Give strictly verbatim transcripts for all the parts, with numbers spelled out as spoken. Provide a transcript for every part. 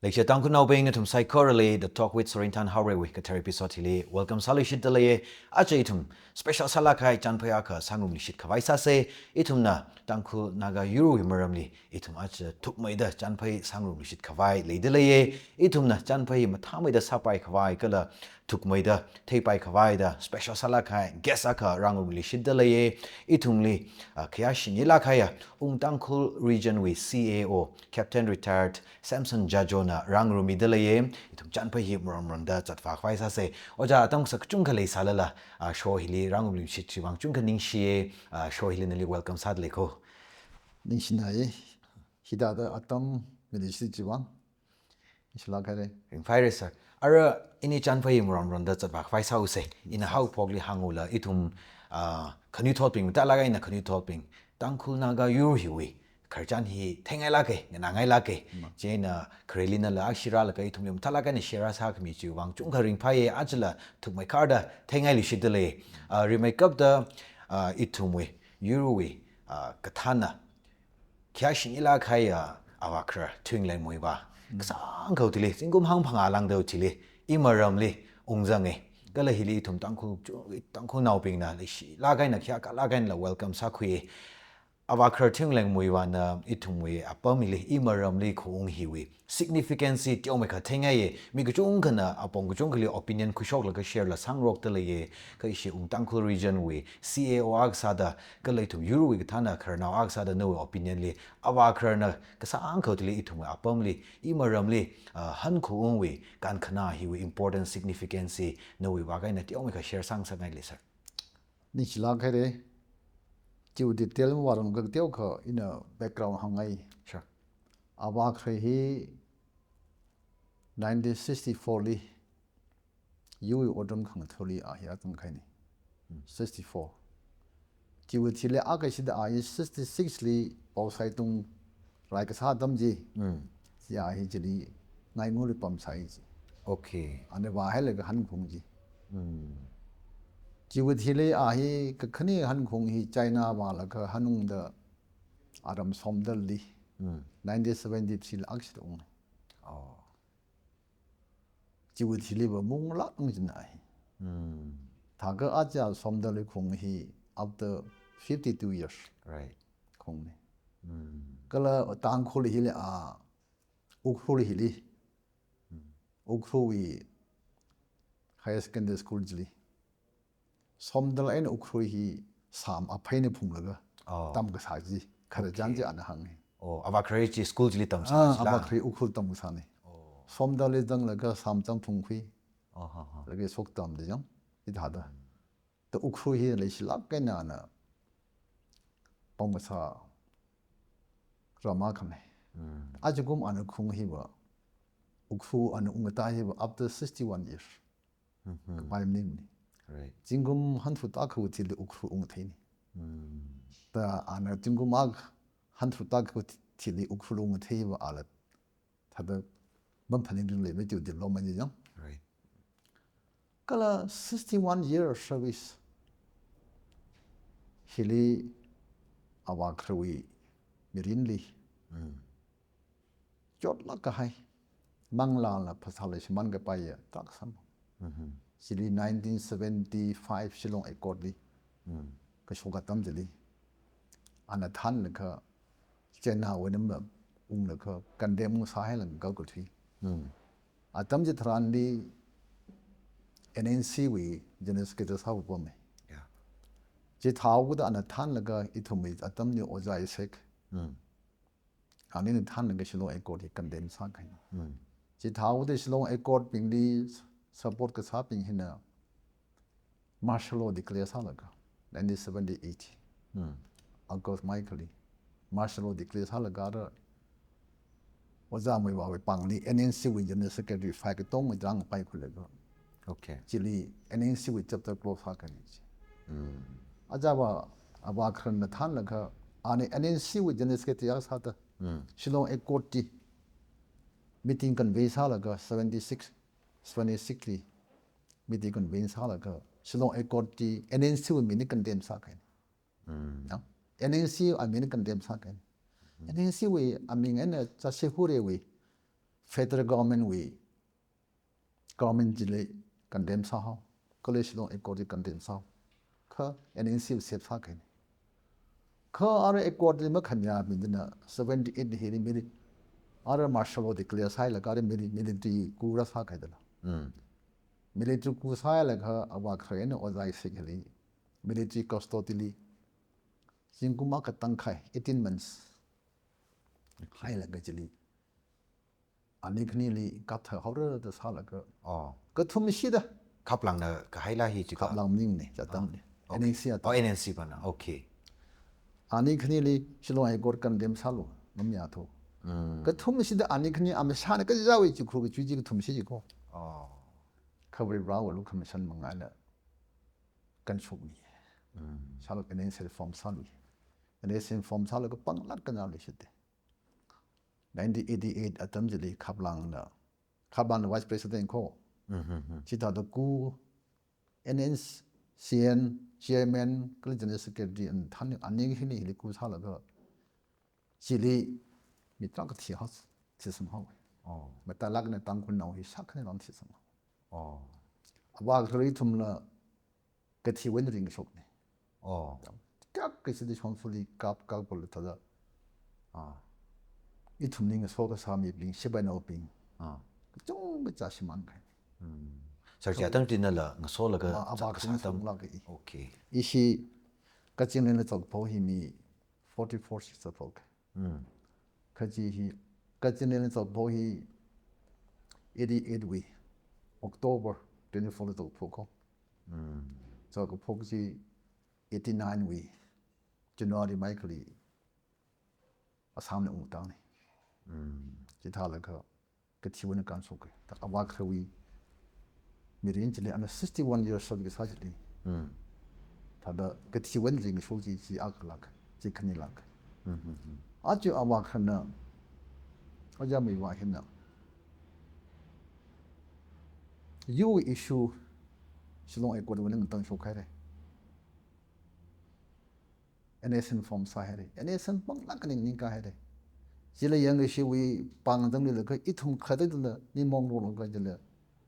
Leishiya Tangkhulnaobing, nathum saikorali The Talk with Sorinthan Haorewui kathar episode hili welcome sāluishitda leiya. Aja ithum special sālāk kahai chānphai akha sāngarumluishit khavai sāsa. Ithumna Tangkhul Naga Yurwui maramli ithum aja thukmeida chānphai sāngarumluishit khavai leida leiya. Ithumna chānphai mathāmeida sāpai khavai kala thukmeida theipai khavai da special sālāk kahai guest akha rāngarumluishitda leiya. Ithumli, ah, khayāshichinlāk kahaiya Ung Tangkhul Region wui C A O, Captain Retired Samson Jajona rāngarumida leiya. Ithum chānphai hi maram maramda zatvā khavai sāsa. Ojā, atam kasā kachungkha leisālala, ah, show hili rāngarumluishit chiwui vang chungkha ningshiya, ah, show hili nali welcome sāda lei ko. Ningshinai, hithāda atam miluishit chiwui vang. Ningshilāk haira. Ringphāhaira, sir. Ara, ini chānphai maram maramda zatvā khavai sāusa. Ina haophokli hāngula ithum, ah, khanuithotbing, mathālāk eina khanuithotbing Tangkhul Naga Yur hiwui khararchan hi theingailāka, nganāngailāka. Ma. Chieina khareli nala akha share sālaga ithumli mathālāk eina share sākhami chiwui vang chungkha ringphāya, ajala thukmeikharda theingailuishitda lei. Ah, rimeikapta, ah, ithumwui Yurwui, ah, kathānna khayāshichinlāk kahaiya, ah, avākharar Thuinglengmeiva. Mm. Kasāngkhao thili, zingkum hangphangā lāngda thili, imaramli ungzanga. Kala hili ithum Tangkhul, Tangkhulnaobingna leishilāk eina khayākalāk einala welcome sākhuiya. Avākharar Thuinglengmeivana ithumwui apam hili, imaramli khaung hiwui significance teomeikha theingaiya. Mi kachungkhana apong kachungkhali opinion khuishoklaga share la sāngarokda leiya. Kha ishi Ung Tangkhul Region wui C A O akha sāda, kala ithum Yurwui kathānna khararnao akha sāda nawui opinion li, avākhararna kasāngkhao thili ithumwui apamli, imaramli, ah, hankhaungwui kankhana hiwui important significance nawui vāng eina teomeikha share sāngasakngaile, sir. Ningshilāk haira. Chiwui detail mavāranglakha teokha ina background hāngngai. Sure. Avākharar hi nineteen sixty-four li Yurwui otram khangathāli a hi atam kahaina. Hmm. Sixty-four. Chiwui thili akha shida a hi sixty-six li Paosaitung rai kasā atam chi. Hmm. Chi a hi chili Ngainguli pamsai chi. Okay. Ana vāhailaga hankhaung chi. Hmm. Chiwui thili a hi kakhane hankhaung hi China vālaga hanungda aram Somdalli. Hmm. Nineteen seventy-three li akha shida ung. Oh. Chiwui thiliva mungla ung china hi. Hmm. Thākha aja Somdalli khaung hi after fifty-two years. Right. Khaungna. Hmm. Kala Tangkhul hili a, Ukhrul hili. Hmm. Ukhrulwui Higher Secondary School chili. Somdal eina Ukhrul hi sām apheina phunglaga. Oh. Tamkasā chi, khararchan chi. Okay. Ana hānga. Oh, avākharar chi school chili tamsā. Ah, chila? Avākharar Ukhrul tamkasāna. Oh. Somdalli zanglaga sām chang phungkhui. Oh, ha, ha. Laga shoktamda chang. Hithāda. Hmm. Ta Ukhrul hi leishilāk eina ana pamkasā ram akhana. Hmm. Ajakum ana khaung hiva, Ukhrul ana ungkatā hiva after sixty-one years. Mhm. Kapai maningmana. Right. Zingkum hangtharuk tākahai thili Ukhrul ungkatheina. Mm. Ta ana zingkum akha hangtharuk tākahai thili Ukhrul ungatheiva ala thāda maphaning ringla mei tiu development chi chang. Right. Kala sixty-one year service hili avākhararwui mirinli. Mm. Chotlāk kahai, manglāla phasāla shimān kapaiya, taksam. Mhm. Chili nineteen seventy-five Shillong Accord li. Mm. Kashok atam chili. Ana thānlaga, China wui eina unglaga, condemn sāhailaga galkathui. Mm. Atam chitharanli N N C wui General Secretary sāupamma. Yeah. Chithāhaoda ana thānlaga, ithumwui atamli Ojā Isaac. Mm. Anina thānlaga Shillong Accord hi condemn sākahai. Mm. Chithāhaoda Shillong Accord bingli support kasābing hina martial law declare sālaga, nineteen seventy-eight. Mm. August Michael li martial law declare sālaga ara Ojā Muivahwui pāngli N N C wui General Secretary file katongwui rāngapaikhalaga. Okay. Chili N N C wui chapter close sākahai chi. Mm. Ajava, avākhararna thānlaga, ana N N C wui General Secretary akha sāda. Mm. Shillong Accord chi meeting convene sālaga seventy-six, seventy-six li meeting convene sālaga Shillong Accord chi N N C wui mingli condemn sākahai. Mm. No? N N C wui amingli condemn sākahai. Mm. N N C wui aming eina Chashehurewui federal government wui, government chili condemn sāhao, kala Shillong Accord li condemn sāhao, kha N N C accept sākahaina. Kha ara accord li makhamayāmidana seventy-eight hili mili-, ara martial law declare sāhailaga ara mili-, military coup rāsākahaidala. Mm. Military coup sāhailaga Avākharaina Ojā Isik hili military custody li zingkum akha tangkhai, eighteen months, hailaga chili ani khanili kaptha haora da sālaga. Oh. Kathumshida. Khaplangna kahaila hi chikha. Khaplang maningmana, chi atamli. Oh. N N C atam. Oh, N N C pana. Okay. Ani khanili Shillong High Court condemn sālu, ngamayāthu. Mm. Kathumshida ani khani amashana kazāwui chikhu kachui chi kathumshi chiko. Oh. Kha Varivarāwui lukhamashan mangāla kanshokmi. Mm. Sālu N S L form sālu. N S L form sālu kapanglāk kanālu shite. Nineteen eighty-eight atam chili Khaplangna, Khaplangna Vice President ko. Mm-hmm. Chithāda coup N S C N Chairman kala General Secretary and than ani hili hili coup sālaga chili mi tarākha thihao, thisamhao. Oh. Matailākna Tangkhulnao hi shākhani lang thisamhao. Oh. Avākhara ithumla kathiwui eina ringshokna. Oh. Kak kachida shongfali kap kap pala thāda. Ah. Ithumli ngaso kasā mibing, shipainaobing. Ah. Kachungkha chāshimān kahai. Hmm. Sir, so, chi atam chili nala ngasolaga ah, chā-, Avākhara kasā atam. Sālāka i. Okay. Ishi Kachinglila Chakphao hi mi forty-four shi Chakphao ka. Mm. Kha chi hi, Kachinglila Chakphao hi eighty-eight wui October twenty-four li Chakphao ko. Mm. Chakphao chi eighty-nine wui January mai khali Assam li ungtangna. Mm. Chithālaga kathiwui eina kanshok kahai. Thāda Avākharawui mirin chili ana sixty-one years service kasā chili. Mm. Thāda kathiwui eina ringshok chi, chi akhalāk, chi khanilāk. Mm-hmm. Aja Avākharana, aja Muivah hina, U issue Shillong Accord wui eina ngatangshok haira. N S N form sāhaira. N S N panglāk eina nganingkā haira. Chila yangkashiwui pāng atamlilaga ithum khatatala nimong rolaga chila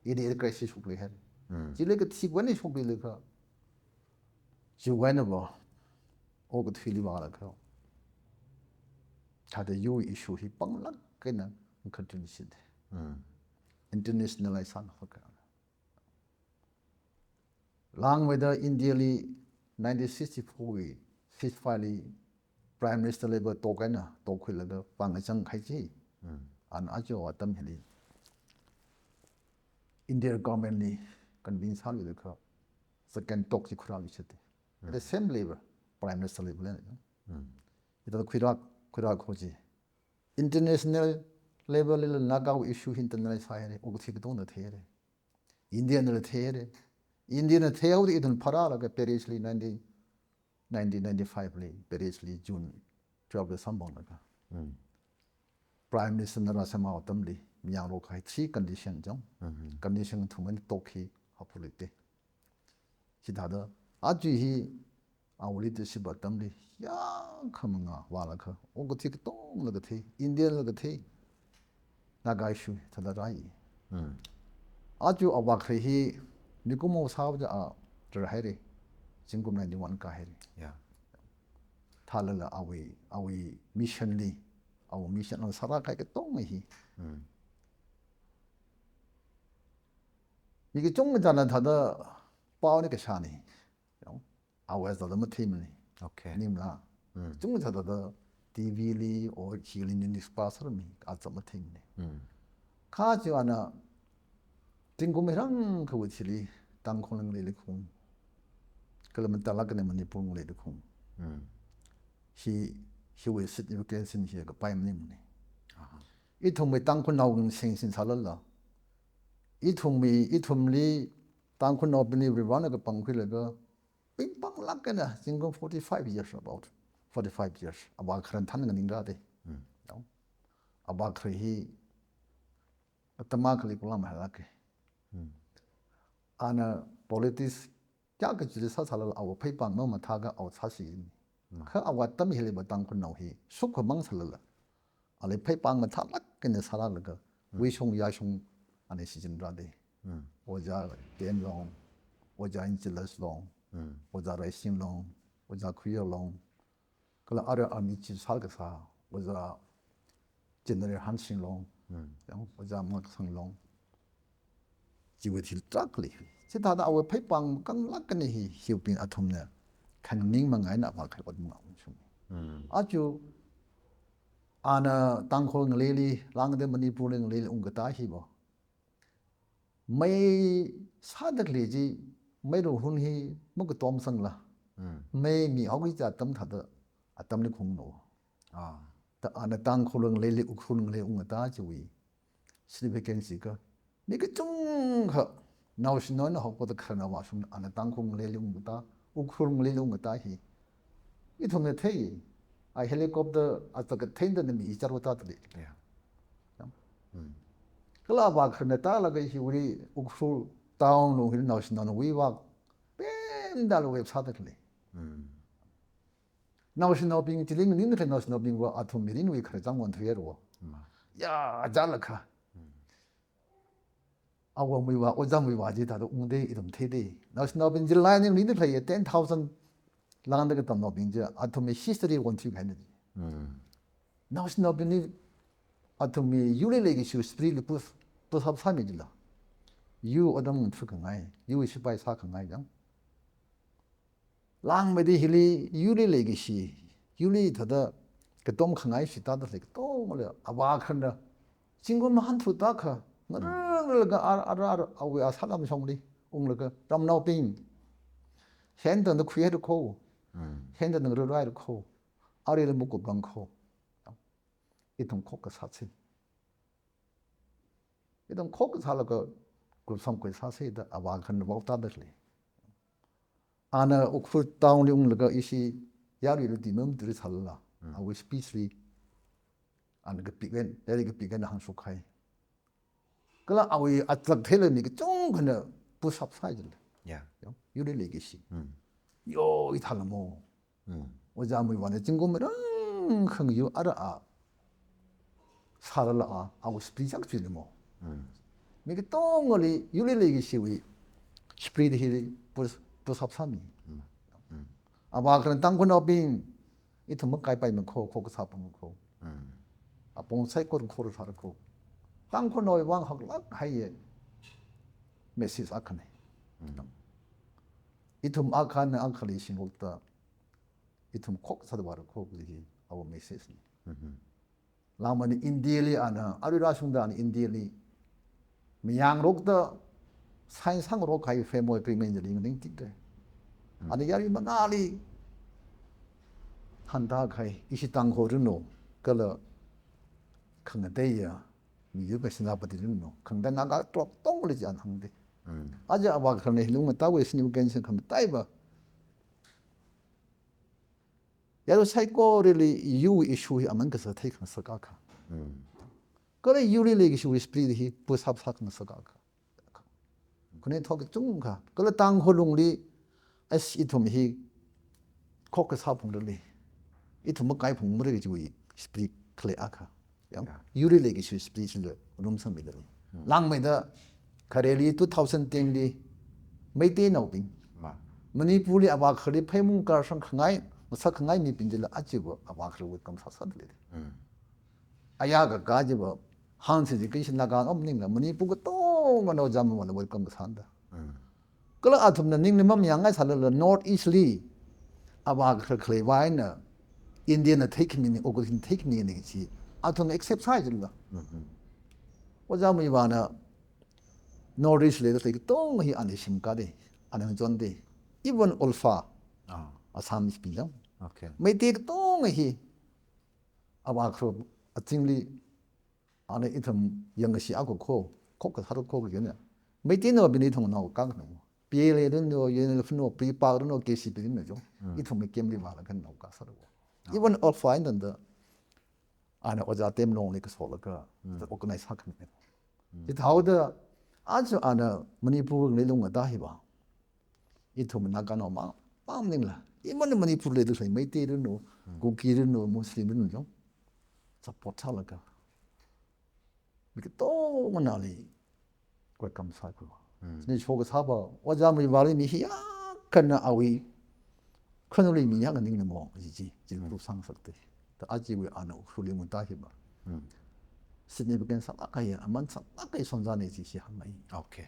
eighty-eight crisis shokli haira. Mm. Chila kathiwui eina shoklilaga, chiwui eina va, okathuili vālaga, thāda U issue hi panglāk eina continue sāda. Mm. Internationalize sāngasak. Langmeida India li nineteen sixty-four wui ceasefire li Prime Minister Labour talk eina talk khuilaga pāng kachang kahai chi. Mm. Ana aja atam hili India government li convince sāluilaga second talk chi khuirāluishite. Mm. The same Labour, Prime Minister Labour lena. Mm. Ita khuirā, khuirā kho chi. International level lila Nagawui issue hi internalize sāhaira, okathui katongana theihaira. Indianala theihaira. Indiana theihaoda ithum pharālaga Paris li nineteen, nineteen ninety-five li, Paris li June twelve li samphanglaga. Mm. Prime Minister Narasimha atamli, mayang rokahai three condition chang. Mm-hmm. Condition thumna talk hi haophokluite. Chithāda, aja hi, awui leadership atamli, yākhamangā vālaga, okathui katongala kathei, Indianla kathei, Naga issue thāda rāi. Mm. Aja Avākhara hi, mikumo sāvāda a, rarhaira, zingkum ninety-one kāhaira. Yeah. Thālala awui, awui mission li, awui mission la sārākahai katonga hi. Mm. Mi kachungkha thāda thāda pao eina kashāna. Awui sāda matheimana. Okay. Maningmala. Mm. Chungkha thāda T V li, or hili newspaper mi, aja matheimana. Mm. Kha chi ana, zingkum hirang khavai chili, Tangkhul ngalei leikhung, kala matailāk eina Manipur ngalei leikhung. Mm. Hi, hiwui significance hi kapai maningmana. Aha. Ithumwui Tangkhulnao ngasing sing sālala, ithumwui, ithumli Tangkhulnaobingli Varivarana kapangkhuilaga, pingpanglāk eina, zingkum forty-five years about, forty-five years, Avākharan thanna nganingrāda. Mm. No? Avākhara hi, atam akhali kulam hailāka. Mm. Ana politics kayākha chili sāsālala awui pheipāng mamathāakha awui sāsi. Mm. Kha awui atam hili va Tangkhulnao hi, sukhamang sālala, ali pheipāng mathālāk eina sārālaga, Mm. Wuishong yāshong ana shichinrāda. Mm. Ojā Ten Long, Ojā Angelus Long, Mm. Ojā Raising Long, Ojā Khuiya Long, kala ara army chief sākasā, Ojā General Hansing Long, Mm. yang Ojā Maksang Long. Chiwui thil tarākha lei. Chithāda awui pheipāng kanglāk eina hi, hiwui bing athumna khanganing mangaina vākha ot mangā ungshung. Mm. Aja ana Tangkhul ngaleili, lāngda Manipurli ngaleili ungkatā hiva, mei sāda khalei chi, mei ruhun hi makatom sangla. Mm. Mei mihaoki kaji atam thāda, atamli khungno. Ah. Ta ana Tangkhul ngaleili, Ukhrul ngalei ungkatā chiwui significance kha, mi kachungkha naoshinao eina haoda khararnao vāshung, ana Tangkhul ngaleili ungkatā, Ukhrul ngaleili ungkatā hi. Ithumna thei, a helicopter a chakatheinda mi chār vātā tali. Yeah. Ya. Mm. Kala avākharna tālaga hiwui Ukhrul town lung hili naoshinaona wuivak, pemda lo web sāda khalei. Mm. Naoshinaobing chili nganingda khalei naoshinaobingva athum mirinwui khararchān won thuiya ro. Mm. Ya, chālakha. Mm. Awawui vā, ojāwui vā chithāda ungda ithum theida. Naoshinaobing chili nganingda khalei ten thousand lāngda katamnaobing chi, athumwui history won thuikahaina. Mm. Naoshinaobingli athumwui yurli leikashi spirit li push, push up sāmi jila. Yur ot ngatha khangai, yur sipai sākhangai jang. Lāngmeida hili yurli leikashi, yurli thāda katom khangai shita da lei katongali avākharna zingkum hānthuda kha, ngararlaga ar, ar, ar, awui asā lamshongli unglaga ramnaobing, hentangda khuihaira kho, Mm. hentangda ngararhaira kho, aruila makuprang kho. Ithum khokkha sāsa. Ithum khokkha sālaga group samkhui sāsa da avākharna vaotāda lei. Ana Ukhrul town li unglaga ishi yaruili timamturi sālala, Mm. awui speech li ana kapik eina, lairik kapik eina hāngshok kahai. Kala awui atak theila mi kachungkhana push up sāi jila. Yeah. Yo, yurli leikashi. Mm. Yo, ithālamo. Mm. Ojāwui vāna zingkum rang khang yu ara a, sārala a, awui spirit chak chuilamo. Mm. Mi katongali yurli leikashiwui spirit hili push, push up sāmi. Mm. Mm. Avākharna Tangkhulnaobing, ithum makaipaimana kho, khokkha sāpamana kho. Mm. Apong saikora khorā sāra kho. Tangkhulnaowui vang haklāk kahai message akhana. Mm. Ithum akhana akhali shingrokta, ithum khokkha sāda vāra kho kaji hi awui message na. Mm-hmm. Lāngmeida India li ana, arui rāshungda ana India li mayāngrokta sign sāngarok kahai Framework Agreement chili nganingtida. Mm. Ana yarui mangāli hānda kahai, ishi Tangkhul rino, kala khangateiya miyur Senapati rino, khangatei Naga tharok katongali chi ana hāngda. Mm. Aja avākharna hi lungngatawui significance khamataiva, yarui saikorali yur issue hi aman kasā theikhangasak akha. Mm. Kala yurli leikashiwui spirit hi push up sākhangasak akha. Khanuithot kachungkha, kala Tangkhul lungli, as ithum hi khokkha sāphungda lei, ithum makaiphungmara kajiwui spirit khalei akha. Yang, Yeah. yurli leikashi spirit chila rumsangmida lei. Hmm. Lāngmeida khareli two thousand ten li Meiteinaobing, Ma. Manipurli avākharli pheimung karsang khangai, ngasak khangai mibing chila achiva avākharwui kam sāsāda lei. Hmm. Aya kakā chiva, hāngsi chi kashi Naga om maningla, Manipur katongana ojā mavāna welcome kasāna da. Hmm. Kala athumna ningli mamayāngai sālala North East li avākhar khalei vāna India na theikhami ni, okathin theikhami ni chi athumna accept sāi jila. Mm-hmm. Ojā mavāna North East li da thei katong hi ana shim kade, ana jonde. Even Olpha, Ah. Assamese bing jang. Okay. Meitei katong hi avākhar azingli ana ithum yangkashi akha kho, khokkha sāra kho kajina. Meiteinaobingli ithum naokā khanang. P L A rino, U N L F no, PREPAK rino, K C P rino jo. Mm. Ithum mi camp li vālaga naokā sāra. Ah. Even Olpha eina tangda, ana ojā Temlong li kasolaga, Mm. organize sākhami. Mm. Chithāhaoda, aja ana Manipur li lungkatā hiva, ithum Naganao mang, mang maningla. Even Manipur li da khalei Meitei rino, Hmm. Kuki rino, Muslim rino jong support sālaga, Katonga nali welcome sākhui. Mm. Chieina shokasāva, Ojā Muivahli mi hiyākha eina awui khanuli mi hiyākha nganingna mo, chi chi, chi Mm. proof sāngasakta. Ta achiwui ana Ukhrulli ngunta hiva. Mm. Significant sālāk kahai, aman sālāk kahai shongzāna chi hi hāngngai. Okay.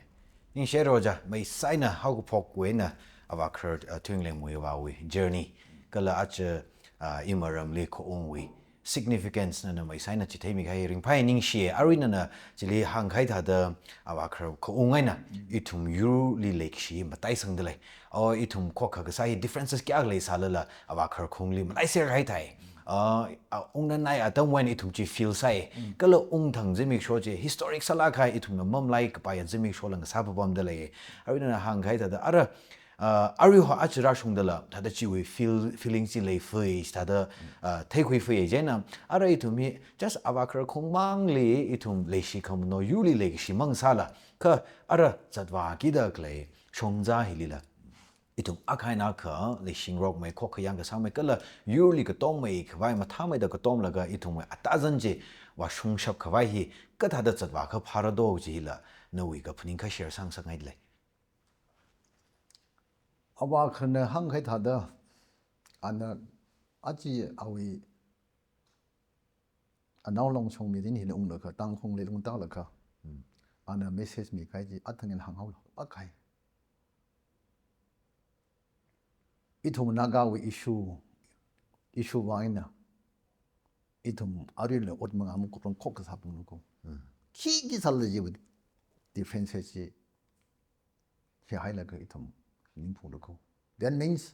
Ningshi Ojā, meisaina haokaphok eina Avākharar, uh, Thuingleng Muivahwui journey. Kala aja, uh, iramli khaungwui significance nana meisaina chitheimi kahai ringphai ningshi. Arui nana chili hāngkahai thāda Avākharar khaung eina ithum yurli leikashi mataisangda lei. O ithum khokkha kasā hi differences kayākha leisālala Avākharar khaungli malaiser kahai thāi. Uh, uh, ungna nai atamwui eina ithum chi feel sāi. Mm. Kala ungthang zimiksho chi historic sālāk kahai ithumna mamalaikapai zimikshola ngasāpapamda lei. Arui nana hāngkahai thāda ara, uh, arui ho aja rāshungdala, thāda chiwui feel, feeling chi leifui, thāda, uh, theikhuifui chieina, ara ithum hi just Avākharar khaung mangli ithum leishi khamano yurli leikashi mang sāla, kha ara zatvākida khalei shongzā hilila ithum akha eina akha leishingarokmei, khokkha yangkasāmei kala yurli katongmei khavai mathāmeida katonglaga ithumwui atazan chi vāshungshap khavai hi kathāda zatvākha phāra do chila nawui kaphaning kha share sāngasakngai lei. Avākhararna hāngkahai thāda, ana aja awui anao Longshong mirin hina unglaga, Tangkhongli ungtālaga, Mm. ana message mikahai chi athang eina hānghaola, akha. Ithum Nagawui issue, issue vang eina ithum aruila ot mangā makupang khokkha sāphunglu ko. Mm. Khikhi sālala chiwui differences chi hihailaga ithum ningphunglu ko. That means,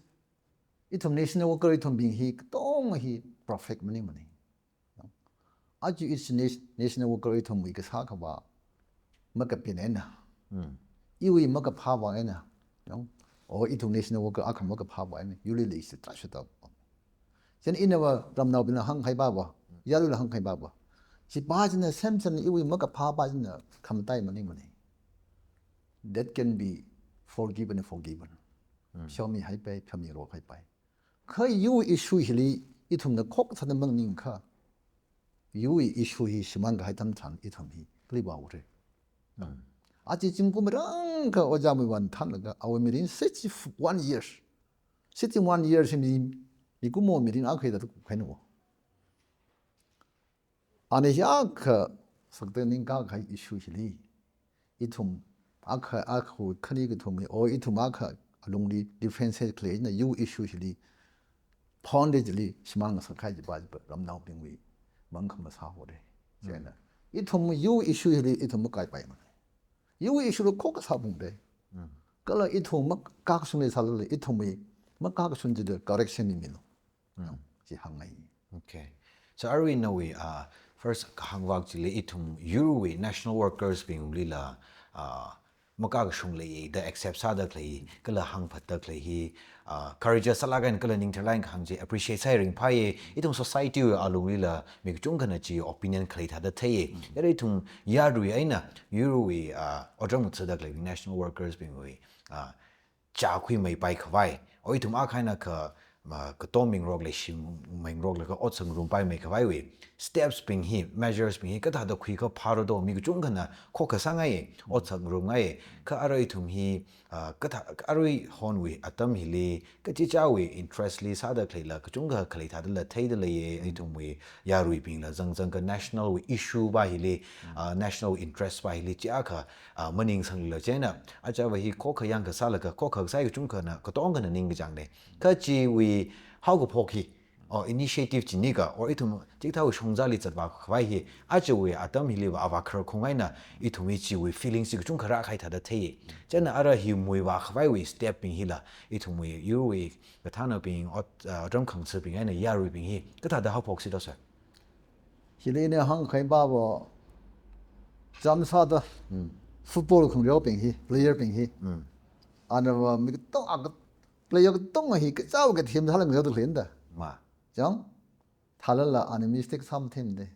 ithum national worker ithumbing hi katonga hi perfect maningmana. Aja ithum nat-, national worker ithumwui kasā khavā makapen eina. Mm. Iwui makaphā vang eina. No? O ithum national worker akha makaphā vang eina. Yurli leishi tarākha sāda. Chieina inava ramnaobingna hāngkahai pava, yaruila hāngkahai pava, chi pa china semsen iwui makaphā pa china khamatai maningmana. That can be forgiven and forgiven. Mm. Pheomihaipai, pheomirok haipai. Kha yur issue hili ithumna khokkha sāda maningakha, yur issue hi shimānkahai atam tharan ithum hi kali vāura. Mm. Aja zingkum rāngkha Ojā Muivahna thānlaga awui mirin sixty-one years. Sixty-one years hi mi, mikumo mirin akha da kup kahaina. Ana hiyākha sakta ningkakahai issue hili, ithum akha, akha khani kathum hi, o ithum akha alungli differences khaleina yur issue hili, phon de chili shimān ngasakkahai chipa chipa ramnaobingwui mang khamasā haora. Mm. Chieina ithum yur issue hili ithum makaipaimana. Yur issue lo khokkha sāphungda. Mm. Kala ithum makakashun leisālala ithumwui makakashun chida correction mimilu. Mm. Chi hāngngai. Okay. So arui nawui, uh, first kahāng vak chili ithum yurwui national workers binglila, uh, makakashung lei da accept sāda khalei, kala hāngphatda khalei hi, uh, courageous sālāk eina kala ningtharlāk eina kahāng chi appreciate sāi ringphāya, ithum society wui alunglila mi kachungkhana chi opinion khalei thāda theiya. Mm. Yara ithum yarui eina, yurwui, uh, otram ngathada khalei national workers bingwui, uh, chākhuimeipai khavai, o ithum akha eina akha, ma, katongmingarok leishimingarok laga ot sāngarumpaimei khavaiwui steps bing hi, measures bing hi kathāda khuikha phāra do, mi kachungkhana khokkha sāngai, ot sāngarumngai, kha ara ithum hi, ah, kathā, arui honwui atam hili, kachichāwui interest li sāda khaleila, kachungkha khalei thādala theida leiya, ithumwui yaruibingla zangzangkha national wui issue pa hili, ah, national interest pa hili, chi akha, ah, maningsanglala chieina, aja va hi khokkha yangkha sālaga, khokkha sāi kachungkhana, katongkhana ningkachāngna. Kha chiwui haokaphok hi, o initiative chi nika, o ithum chikathāwui shongzāli zatvā khavai hi, ajawui atam hiliva Avākharar khaung eina, ithum hi chiwui feeling chi kachungkha rākahai thāda thei. Chieina ara hi muivā khavaiwui step bing hila, ithumwui yurwui kathānabing, ot-, ah, otram khangathābing eina yaruibing hi, kathāda haophok si do sir? Hili ina hāngkahai pava, chām sāda, Mm. football khangareobing hi, player bing hi. Mm. Anava mi katong, a ka-, player katong hi, kachao kathem thāla ngareoda khalei da. Ma. Chang, thālala ana mistake sāmathemda.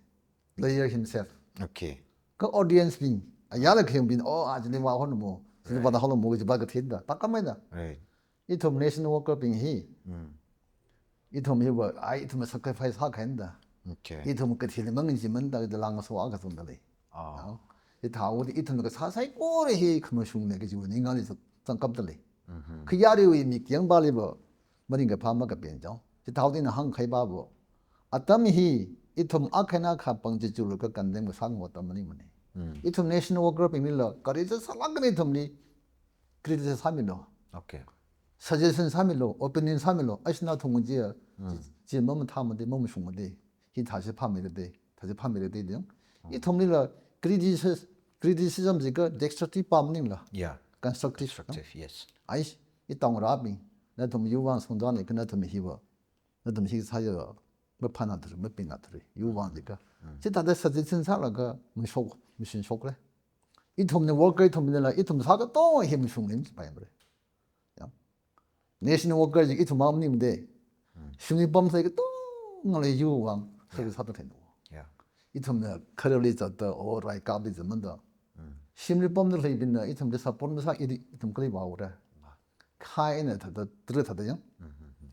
Player himself. Okay. Kha audience bing, ayarla khangareobing, oh, a chili vāhon mo, chili Right. vāda hon mo, kaji pa kathem da. Takhamei da. Right. Ithum national worker bing hi. Mm. Ithum hiva, ai, ithum sacrifice sākahai da. Okay. Ithum kathili mang chi man da, da lang so a kathum da lei. Ah. Chithāhaoda ithumna kasā saikora hi khamashungna kajiwui ningngaili zangkapta lei. Mhm. Kha yaruiwui mik yangpaliva, maringkaphā makapen jao. Chithāhaoda ina hāngkahai pava, atam hi ithum akha eina akha pāng chichurlaga condemn kasā ngaho atam maningmana. Mm. Ithum national worker bingli la, khararchān sālāk eina ithumli criticize sāmilu. Okay. Suggestion sāmilu, opinion sāmilu, ashi nathum chi, Mm. chi, chi mamathāmada, mamashungmada. Hithāsi phāmeida, thāsi phāmeida ding. Mm. Ithumli la criticism, criticism jiakha destructive pa maningla. Yeah. Constructive, no? Constructive, yes. Ai, itong rabing, nathum yuivang songda ni kha nathum hiva, nathum hi sāya, maphānā thuri, mapinā thuri, yuivang jiakha. Mm. Chithāda suggestion sālaga, mashok, mashinshokra. Ithumna worker ithumna la, ithum sākatonga hi mashungin paimara. Ya. National worker chi ithum maningmada. Hmm. Shimli pamsai katongali yuivang, Yeah. service sāda theino. Yeah. Ithumna khararli zatta, o, raikapli zatmada. Hmm. Shimli pamda leibingna, ithumli support masā, ithum kali vāura. Vā. Khai eina thāda, tara thāda yang. Hmm, hmm, hmm.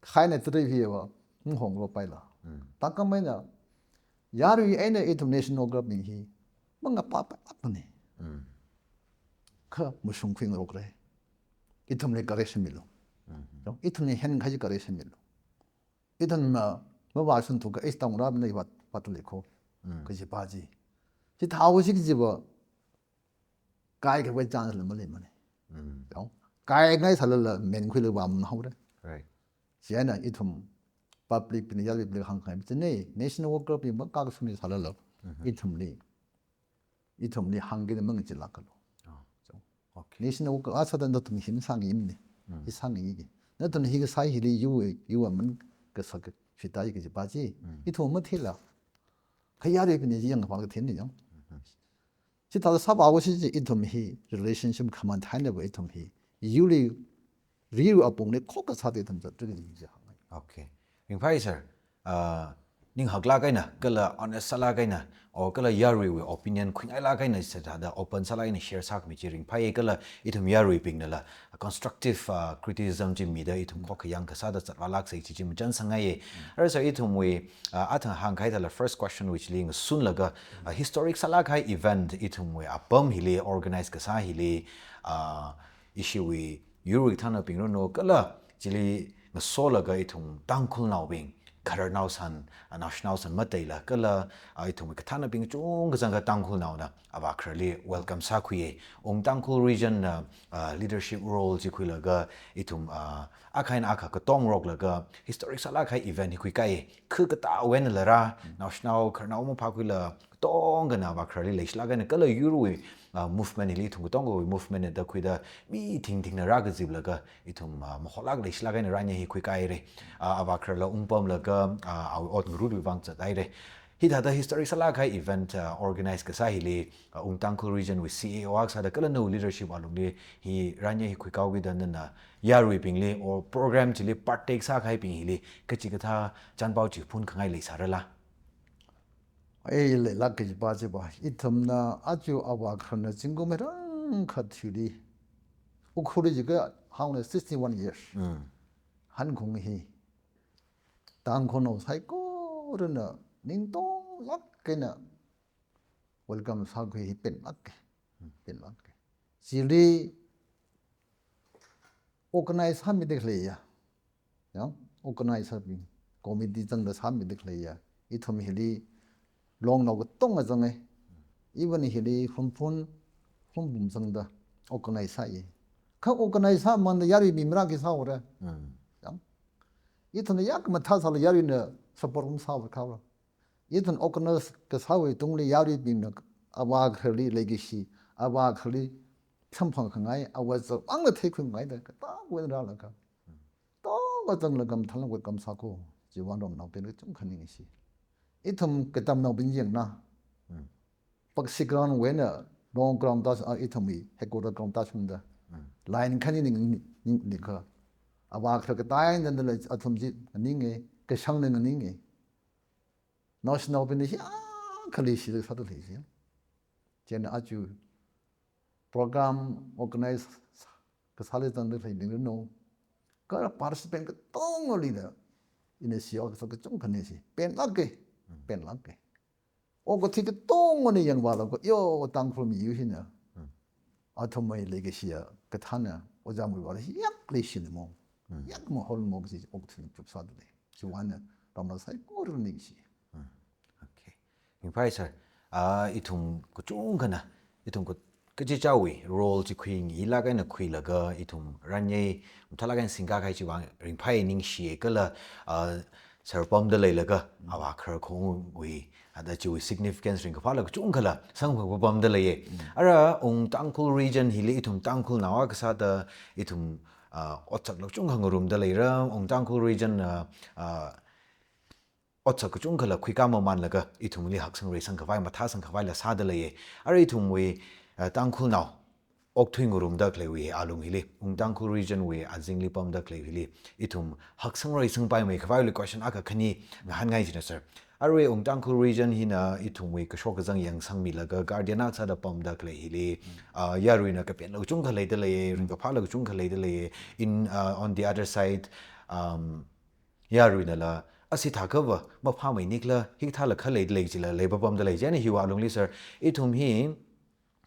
Khai eina tara hiva, hung honglo paila. Hmm. Thākhamei eina, yarui eina ithum national worker bing hi, mangapā pa apani. Hmm. Kha mashung khuingarokra. Ithumli correction milu. Mhm. No? Ithumli hen khai correction milu. Ithum ma, mavāshungthu kha, "Ei, tong rāmana, vāt, vātli kho." Mm. Kaji pa chi. Chithāhaosi kajiva, kaikhawui chance la maleimana. Mm. No? Kaingai sālala, menkhuilaga vāmhaora. Right. Chieina ithum public bingli, yaruibingli hāngkhangai, chieina, national worker bing makakashungli sālala, Mhm. ithumli ithumli hāngkida mangachilākalu. Oh. So, okay. National worker, a sāda nathum hi masāngaimana. Mm. Hi sāngaiki. Nathum hi kasā hili yu, yu aman kasak shita kaji pa chi. Mm. Ithum mathila. Kha yaruibingna chi yangkapā katheinao. Mm-hmm. Chithāda sāpāhaosi chi ithum hi relationship khamathainava ithum hi. Yuli riu apongli khokha sāda ithum zatthuiki ji hāngngai. Okay. Ringphai sir, ah, ninghaklāk eina, kala honest sālāk eina, o kala yaruiwui opinion khuingailāk eina sāda open sālāk eina share sākhami chi ringphai kala ithum yaruibingnala constructive, ah, criticism chi mida ithum khokha yangkasāda zatvālāksei chi chi machānsangngaiya. Mm. Ara sir ithumwui, ah, athang hāngkahai thāla first question wui chili ngasunlaga, ah, historic sālākkahai event ithumwui apam hili organize kasā hili, ah, ishiwui yurwui kathānnaobing ranu kala chili ngasolaga ithum Tangkhulnaobing, khararnao san, ah, naoshinao san mateila kala, ah, ithumwui kathānnaobing chungkha zangkha Tangkhulnaona avākhararli welcome sākhuiya. Ung Tangkhul region na, ah, leadership role chi khuilaga ithum, ah, akha eina akha katongroklaga historic sālākkahai event hi khuikaiya. Kha katā wen lara, naoshinao khararnao maphākhuila katongana avākhararli leishilāk eina kala yurwui, ah, movement hili ithum katongawui movement na da khuida mi thingthingna rākaziplaga ithum, ah, maholāk leishilāk eina ranya hi khuikaira. Ah, avākhararla ungpamlaga, ah, awui ot ngarutwui vang zathaira. Hithāda historic sālākkahai event, ah, organize kasā hili, ah, Ung Tangkhul region wui C E O akha sāda kala nawui leadership alungli hi ranya hi khuikahaokida nana yaruibingli or program chili partake sākahaibing hili kachikathā chānpao chi phunkhangai leisārala? Ei, leilāk kaji pa chi pa. Ithumna aja avākhararna zingkum rāngkhat hili, Ukhrulli jiakha hāngna sixty-one years. Mm. Hankhong hi Tangkhulnao saikorana ningtonglāk eina welcome sākhui hi penlāka. Mm. Penlāka. Chili organize sāmida khaleiya. Ya, organize sābing, committee zangda sāmida khaleiya. Ithum hili longnao katonga zanga. Even hili Hungpung, Hungpung zangda organize sāya. Kha organize sāmamānda yaruibing marāki sāhaora. Mm. Ya. Ithumna yak mathāsāla yaruina support masāhaora kha. Ithum organize kasāwui tungli yaruibingna avākhararli leikashi, avākhararli samphang khangai, awui azarvangla theikhuingaida, katā wen rālaga. Tong kazanglaga mathālāk welcome sākhui, chiwui vang ramnaobingli kachungkha ningshi. Ithum katamnaobing yangna. Hmm. Paksi ground wui eina, long ground ta, ah, ithumwui, headquarter ground ta shungda. Hmm. Line khani ning, ning, ning, ning kha. Avākharar katā eina dala athum chi, ninge, kashang ning ninge. Naoshinaobingna hi, ah, khaleishida sāda lei chi. Chieina aja program organize kasāli zangda leibing ranu. Kala participant katongalila, ina share kasā kachungkha ningshi. Penlāka, penlāka. okathui katongana yangvālaga, yo, Tangkhul miyu hina. Hmm. Athumwui leikashiya kathāna, ojā Muivahli yak leishina mo. Hmm. Yak mahon mo kaji okathui chupsāda lei. Chiwuivang eina Ramlal saikora ningshi. Hmm. Okay. Ringphai sir. Ah, ithum kachungkhana, ithum ka-, kachichāwui role chi khuingailāk eina khuilaga, ithum ranyei mathālāk eina singkā kahai chiwuivang ringphai ningshi kala, ah, sir pamda leilaga, avā khararkhongwui, ada chiwui significance ringkaphāla kachungkhala samphang pamda leiya. Mm. Ara Ung Tangkhul region hili ithum Tangkhulnao akha sāda ithum, ah, otsak la kachungkha ngarumda leira, Ung Tangkhul region na, ah, otsak kachungkhala khuikā mamanlaga ithumli haksang reisang khavai, mathāsang khavaila sāda leiya. Ara ithumwui, ah, Tangkhulnao okthui ngarumda khaleiwui alung hili, Ung Tangkhul region wui azingli pamda khalei hili, ithum haksang reisang paimei khavaili question akha khani ngahānngai jina sir. Arui Ung Tangkhul region hina ithumwui kashok kazang yangsangmilaga guardian akha sāda pamda khalei hili, ah, yaruina kapenla kachungkha leida leiya, ringkaphāla kachungkha leida leiya. In, ah, on the other side, um, yaruinala, asi thākhava maphāmei nikla, hikathāla khalei lei jila, lei papamda lei. Chieina hiwui alungli sir, ithum hi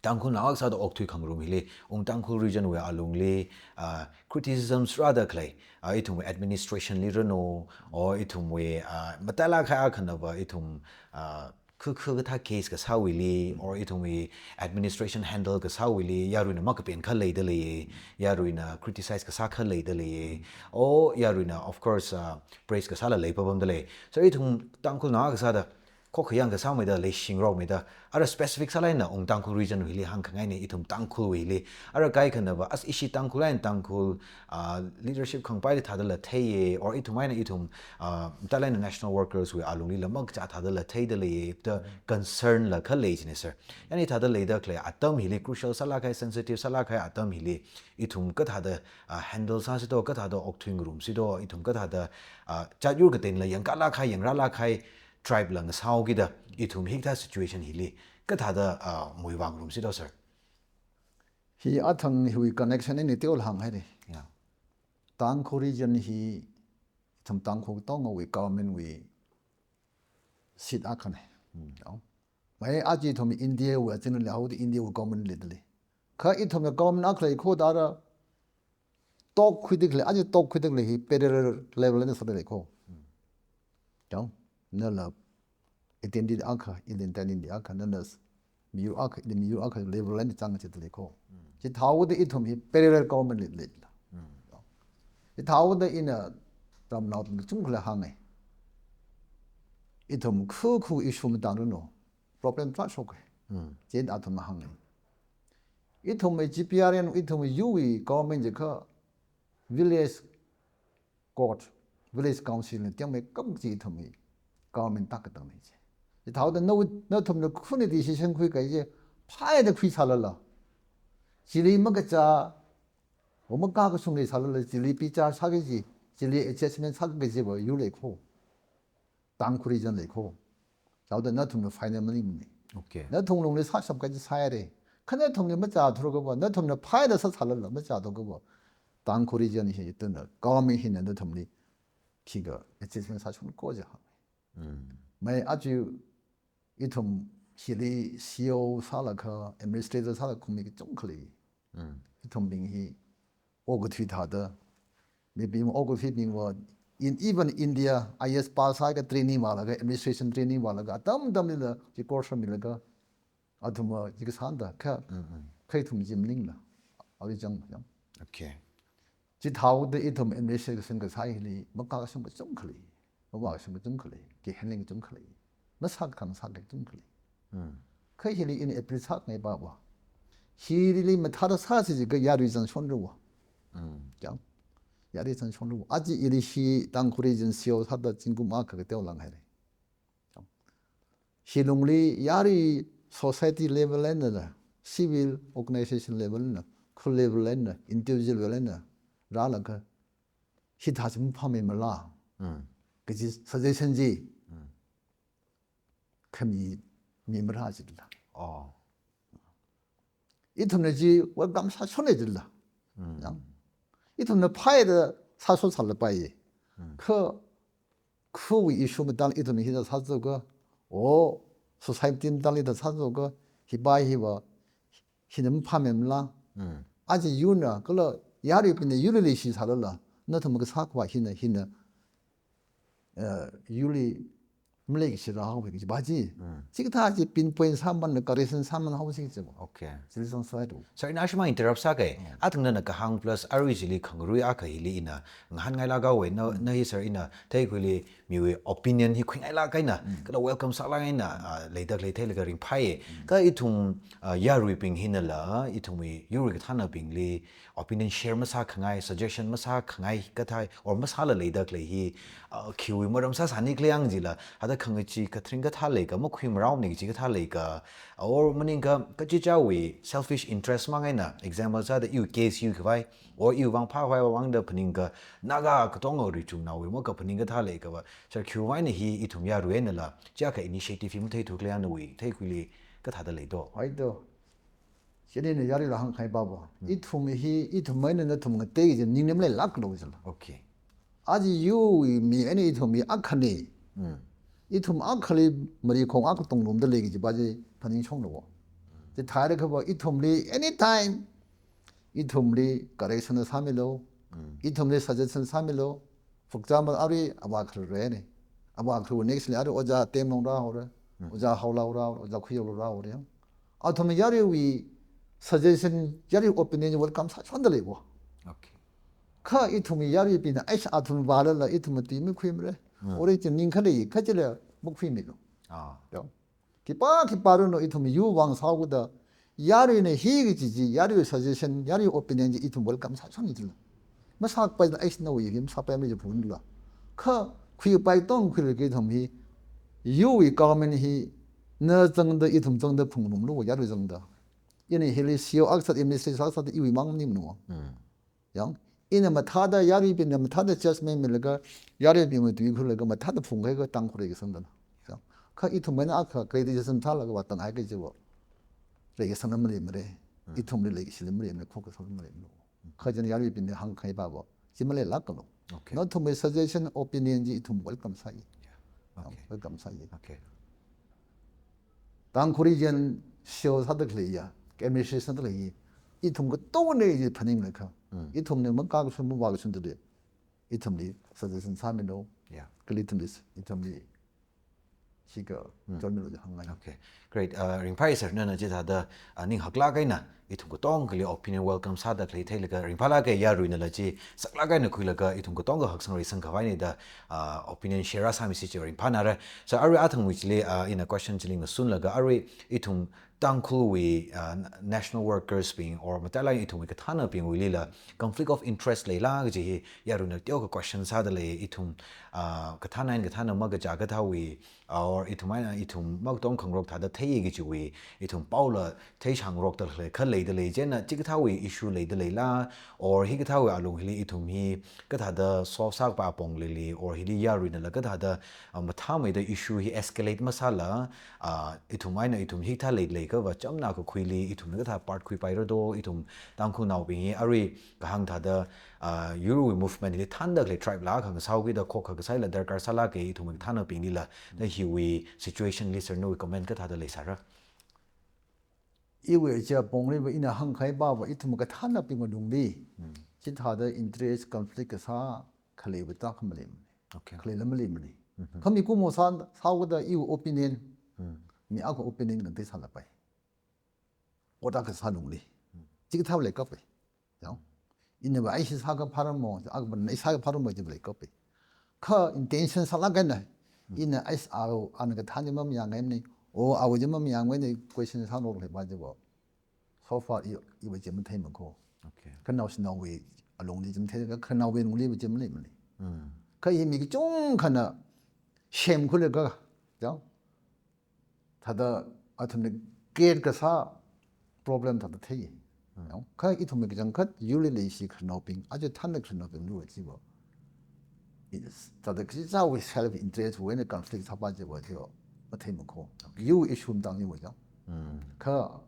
Tangkhulnao akha sāda okthui khangarum hili, Ung Tangkhul region wui alungli, ah, criticisms rāda khalei, ah, ithumwui administration li ranu, or ithumwui, ah, matailāk kahai akhanava ithum, ah, khu, khu kathā case kasāwuili, or ithumwui administration handle kasāwuili, yaruina makapen khalei da lei, yaruina criticize kasā khalei da lei, or yaruina, of course, ah, praise kasāla lei papamda lei. So ithum Tangkhulnao akha sāda, khokhayang kasāmeida, leishingrokmeida, ara specific sālāk eina Ung Tangkhul region wuili hāngkhangaina ithum Tangkhulwuili. Ara kaikhanava, as ishi Tangkhul eina Tangkhul, ah, leadership khangapaili thādala theiya, or ithum eina ithum, ah, matailāk eina national workers wui alungli la makacha thādala theida leiya, da concern la khalei jina sir. Chieina thāda leida khalei atam hili, crucial sālāk kahai, sensitive sālāk kahai atam hili, ithum kathāda, ah, handle sāsi do, kathāda okthui ngarumsi do, ithum kathāda, ah, jāt yur kateila yangkālāk kahai, yangrālāk kahai tribe la ngasao kida, ithum hikathā situation hili kathāda, ah, muivang ngarumsi do sir. Hi athang hiwui connection eina teolāk hānghaira. Yeah. Tangkhul region hi ithum Tangkhul katongawui government wui seat akhana. Mm. Yao. Mai aja ithum India wui azingli haoda India wui government leida lei. Kha ithumna government akha lei kho da ara talk khuida khalei, aja talk khuida khalei hi federal level eina sāda lei kho. Mm. Yao, nala identity akha, ili identity akha, nala miyur akha, ili miyur akha level eina zangda lei kho. Mm. Chithāhaoda ithum hi federal government li lei. Mm. Chithāhaoda ina Ramnao athum kachungkhala hānga. Ithum khu khu issue matāngaranu. Problem tarākha shoka. Mm. Chieina athumna hānga. Ithumwui G P R N, ithumwui yurwui government jiakha village court, village council na tengmeikap chi ithumwui government tākatangna chi. Chithāhaoda na, nathumna khuni decision khuikahai chi, phāda khuisālala. Chili makacha, o makakashung leisālala, chili bichar sāki kaji, chili adjustment sāki kajiva yur lei kho. Tangkhul region lei kho. Chithāhaoda nathumna final maningmana. Okay. Nathum lungli sāshap kaji sāhaira. Kha nathumli machāthuakhava, nathumna phāda sāsālala machāthuakhava, Tangkhul region hi ithumna, government hina nathumli khikha adjustment sāshon ko ja. Mm. Mai aja ithum hili C E O sālaga, administrator sālaga khumi kachungkha lei. Mm. Ithumbing hi okathui thāda, mibing okathuibingva, in even India, I A S pass sālaga training vālaga, administration training vālaga, atam atamlila chi course milaga, athumva chi kasāna da, kha, Mm, mm. kha ithum chi maningla, ali chang, yao. Okay. Chithāhaoda ithum administration kasā hili, makakashung kachungkha lei, mavākashung kachungkha lei, ki handling kachungkha lei, masākhangasak kachungkha lei. Mm. Kha hili ina appeal sāngai pava, hili mathāda sāsi jiakha yarui zangshonra va. Mm. Yao. Yarui zangshonra va. Aja ili hi Tangkhul region C E O sāda zingkum akha kateolāk haira. Hi lungli yarui society level eina, civil organization level eina, khul level eina, individual level eina rālaga, hithā chi maphāmei mala. Mm. Kaji suggestion chi. Mm. Khami mi marā chila. Oh. Ithumna chi welcome sāshona chila. Mm. Yao. Ithumna phāda sāshon sālapai. Mm. Kha, khawui issue matāli ithumna hithā sāthuakha, o, society matali da sāzokha, hipa hiva, hina maphāmemla. Mm. Aja yurna, kala yaruibingna yurli leishi sālala, nathum kasā khavai hina, hina, uh, yurli maleikashi rāhaowa kaji pa chi. Mm. Chikathā chi pinpoint sāmana, correction sāmana haosi chi. Okay. Chili zang sādu. Sir, ina ashmang interrupt sāke. Mm. Athang nana kahāng plus arui chili khangarui akha hili ina ngahānngailāka we, na, na hi sir ina theikhuili miwui opinion hi khuingailāk eina, Mm. kala welcome sālāk eina, ah, leida khalei theilaga ringphāye. Mm. Kha ithum, ah, yaruibing hinala, ithumwui yurwui kathānabingli opinion share masākhangai, suggestion masākhangai kathā, or masāla leida khalei hi, ah, khiwui maram sāsāni khalei yang jila, hithāda khangachee katharing kathā leika, makhuimaraoni kachi kathā leika, or maningakha kachichāwui selfish interest mang eina, example sāda iwui case yu khavai, or iwui vang phākhavai vangda phaningakha, Naga katonga richumnaowui makaphaning kathā leikava, sir khiwui vang eina hi ithum yarui einala, chiyākha initiative hi matheithu khalei yang nawui theikhuili kathāda leido. Hai do. Chieina yaruila hāngkahai pava. Hmm. Ithum hi, ithum eina nathum ngatei kaji ningli maleilāklu jila. Okay. Aja yurwui mi eina ithum hi akhane. Hmm. Ithum akhali marikhong akha tongda lei kaji pa chi phaningshonglu. Chithāda khava ithumli anytime ithumli correction sāmilu. Mm. Ithumli suggestion sāmilu. For example, arui avā khararene. Avā kharu next li arui Ojā Temlong rāhaora. Mm. Ojā Haolau rāhaora, Ojā Khuiyolu rāhaora. Athum yaruiwui suggestion, yaruiwui opinion welcome sāshonda leiwo. Okay. Kha ithum yaruibingna, ai, athum vālala ithum mati makhuimara. Mm. Ori chi ning khalei, kha chila makhuimilu. Ah. Yo. Khipā, khipā ranu ithum yur vang sāhaoda, yaruina hi kaji chi, yaruiwui suggestion, yaruiwui opinion chi ithum welcome sāshonda jila. Masāpai da ai nawui hi masāpaimara ji phungla. Kha khuipai tong khuilaga ithum hi, yurwui government hi, na zangda ithum zangda phungrumlu yarui zangda. Ina hili C E O akha sāda, ministry sāsāda iwui mang maningmana. Hmm. Yang, ina mathāda yaruibingna mathāda judgment milaga, yaruibingwui tui khuilaga mathāda phungkahai kha Tangkhul reikasangda. Yang, kha ithum eina akha criticism thālaga vātang hai kajiva, reikasangda maleimara. Hmm. Ithumli leikashili maleimara, khokkasangda maleimara. Kha chieina yaruibingna hāngkahai pava, chi maleilāklu. Okay. Nathumwui suggestion, opinion chi ithum welcome sāi. Yeah. Yang, okay, welcome sāi. Okay. Tangkhul region C E O sāda khaleiya, administration sāda khalei, ithum katongana ji phaninglaga. Mm. Ithumna makakashun mavākashun tuli, ithumli suggestion sāmilu. Yeah. Kali ithumli, ithumli, shika, Mm. chonmilu ji hāngngai. Okay. Great. Uh, ringphāi sir, nana chithāda, uh, ning haklāk eina, ithum katongali opinion welcome sāda khalei theilaga ringphālāka, yaruinala chi saklāk eina khuilaga ithum katonga haksang reisang khavaina da, ah, opinion share sāmisi chi ringphānara. So arui athangwui chili, ah, ina question chili ngasunlaga arui ithum Tangkhulwui, ah, national workers bing or matailāk ithumwui kathānabingwuilila conflict of interest leila kaji hi yaruina teokha question sāda lei, ithum, ah, kathāna eina kathāna makachā kathāwui, or ithum eina ithum makatong khangarok thāda thei kajiwui, ithum paola theishangarokda khalei kha leida lei, chieina chikathāwui issue leida leila, or hikathāwui alung hili ithum hi kathāda solve sākapa apong leili, or hili yaruinala kathāda, ah, mathāmeida issue hi escalate masāla, ah, ithum eina ithum hikathā leida lei kava chamna kakhuili, ithumna kathā part khuipaira do, ithum Tangkhulnaobing hi arui kahāng thāda, ah, yurwui movement hili thānda khalei tribe la khangasao kida khokkha kasaila darkar sālāka ithum kathānabinglila, na hiwui situation li sir nawui comment kathāda leisāra? Iwui chi apongli va ina hāngkahai pava ithum kathānabingwui lungli. Hmm. Chithāda interest conflict kasā khalei va ta khamaleimana. Okay. Khaleila maleimana. Mhm. Kha mikumo sā, sāhaoda iwui opinion. Hmm. Mi akha opinion ngatei sālapai. Ot akha sā lungli. Hmm. Chikathā leikapai. Yang. Ina va ai hi sākha phāramo, akha va na sākha phāramo ji va leikapai. Kha intention sālāk eina, Hmm. ina ai sā, ana kathā chi mamayāngaimana, o, awui chi mamayāngaimana, question sāngarok leipa jiva. So far, i, iva chi matheimako. Okay. Kha naoshinaowui alungli chi mathei, kha khanaowui lungli va chi maleimana. Hmm. Kha hi mi kachungkhana semkhuilaga, yang. Thāda athumna create kasā problem thāda thei. Hmm. Yang, kha ithumwui kachangkhat yurli leishi khanaobing, aja thānda khanaobing lu chiva. Is, thāda kachichāwui self interest wui eina conflict sāpa chiva chiva. Matheimako. Okay. Yur issue tangli va yang. Hmm. Kha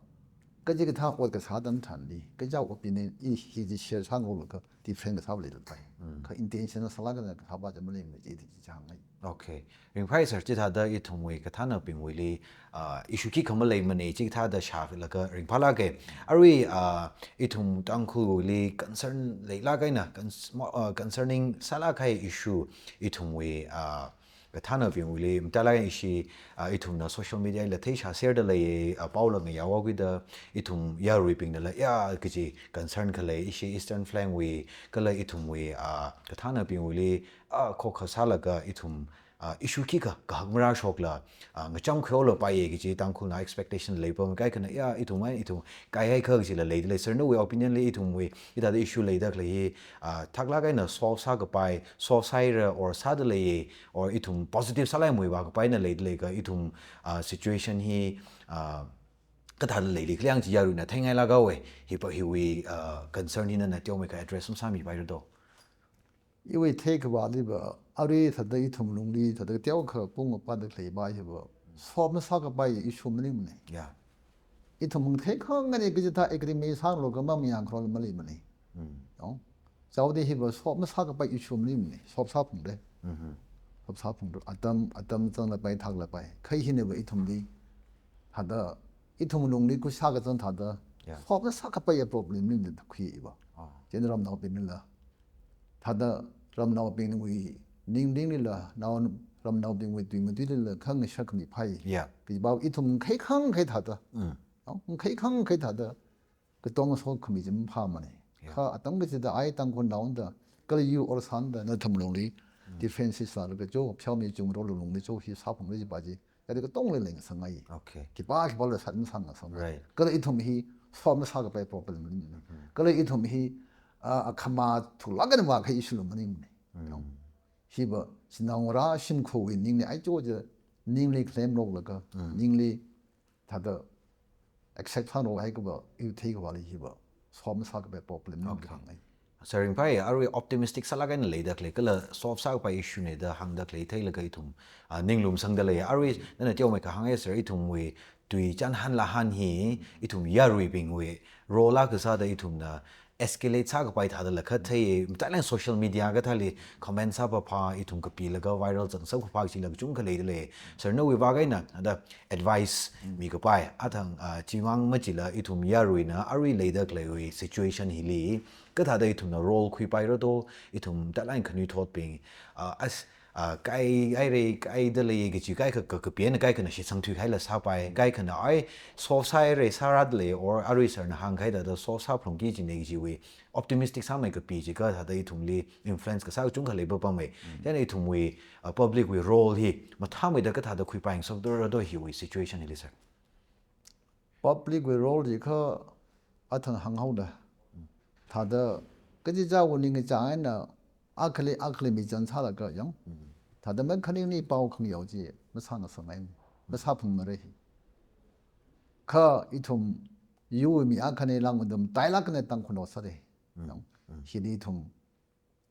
Kachi kathā ot kasā atam tharanli, kaja opinion i hi chi share sāngaroklaga different kasā leilāpai. Kha intention sālaga kasā pa chi maleimana chi chi chāngai. Okay. Ringphai sir, chithāda ithumwui kathānabingwuili, ah, issue khikha maleimana, chithāda shālaga ringphālāka. Arui, ah, ithum Tangkhulwuili concern leilāk eina, cons-, mo-, ah, concerning sālāk kahai issue ithumwui, ah, kathānabingwuili, matailāk eina ishi, ah, ithumna social media la theishāserda lei, ah, paola ngayao kida, ithum yaruibingnala, ya, kaji concern khalei, ishi Eastern Flank wui, kala ithumwui, ah, kathānabingwuili, ah, khokkha sālaga ithum, ah, issue khikha kahak marāshokla, ah, ngacham khuihaolapaiya kaji Tangkhulna expectation leipam, kaikhana, ya, ithum ai, ithum kaihai kha kajila leida lei. Sir, nawui opinion li ithumwui, hithāda issue leida khalei hi, ah, thaklāk eina solve sākapai, solve sāhaira or sāda lei, or ithum positive sālaga muivākapaina leida lei kha ithum, ah, situation hi, ah, kathāda leili khalang chi yaruina theingailāka we, hi pa hiwui, ah, concern hi nana teomeikha address masāmipaira do. Iwui theikhavāli va, arui thāda ithum lungli, thāda teokha pung apa da khalei va hi va, solve masākapai issue maningmana. Yeah. Ithum theikhangai kachithā agreement sāngaroklaga mamayāngarok maleimana. Mm. No? Chaodi hi va solve masākapai issue maningmana. Solve sāphungra. Mm-hmm. Solve sāphungra. Atam, atam zanglapai, thaklapai. Kha hina va ithumli, thāda, ithum lungli khuisā kazang thāda, yeah, solve masākapai problem maningmana khui i va. Ah. Chieina ramnaobingnala, thāda ramnaobingwui ningringlila, nao ramnaobingwui tuimatuilila, khangashā khami phai. Yeah. Kaji va ithum khikhangai thāda. Mm. No? Khikhangai thāda, katong sokhami chi maphāmana. Yeah. Kha atam kachida ai Tangkhulnaoda, kala U or sānda, nathum lungli, mm, differences sālaga cho, pheomi chungro lungli cho, hi sāphungra chi pa chi, yadi katongla leingasakngai. Okay. Khipā khipāla sat masāngasakngai. Right. Kala ithum hi solve masākapai problem maningmana. Mm. Kala ithum hi, ah, akhama thulāk eina vākahai issue la maningmana. Mm. No? Hi va, sinaongarā shimkhurwui ningli ai cho chi, ningli claim loklaga, mm, ningli thāda accept sāngarok haikha va, iwui theikhavāli hi va, solve masākapai problem maningmana. Okay. Khangai. Sir, ringphai, arui optimistic sālāk eina leida khalei, kala solve sākapai issue na da hāngda khalei theilaga ithum, ah, ning lumsangda lei. Arui nana teomeikha hānga sir, ithumwui tui chānhān lahān hi, ithum yaruibingwui role akha sāda ithumna escalate sākapai thādala kha thei, matailāk eina social media kathāli comment sāpapa, ithum kapilaga viral zangsāpapa chila kachungkha leida lei. Sir, nawui vāng eina, thāda advice, mm, mikapai, athang, ah, chimang machila ithum yaruina arui leida khaleiwui situation hili, kathāda ithumna role khuipaira do, ithum matailāk eina khanuithotbing, ah, as, ah, kaihaira, kaida lei kaji, kaikha ka, kapi eina kaikhana shitsang thuihaila sāpai, kaikhana ai, solve sāhaira sārada lei, or arui sir na hāngkahai thāda solve sāphalungki kajina kajiwui, optimistic sāmei kapi chi kathāda ithumli influence kasā kachungkha leipapamei. Mm. Chieina ithumwui, ah, public wui role hi, mathāmeida kathāda khuipaingasakdora do hiwui situation hili sir. Public wui role chi kha athang hānghaoda. Thāda kachichāwui ningkachāng eina akhali, akhali michan sālaga yang. Mm. Thāda makhaningli pao khangayao chi masāngasakngai. Masāphungmara hi. Kha ithum U mi akhana lāngda matailāk eina Tangkhulnao sāra. Mm. Yang. Mm. Hili ithum,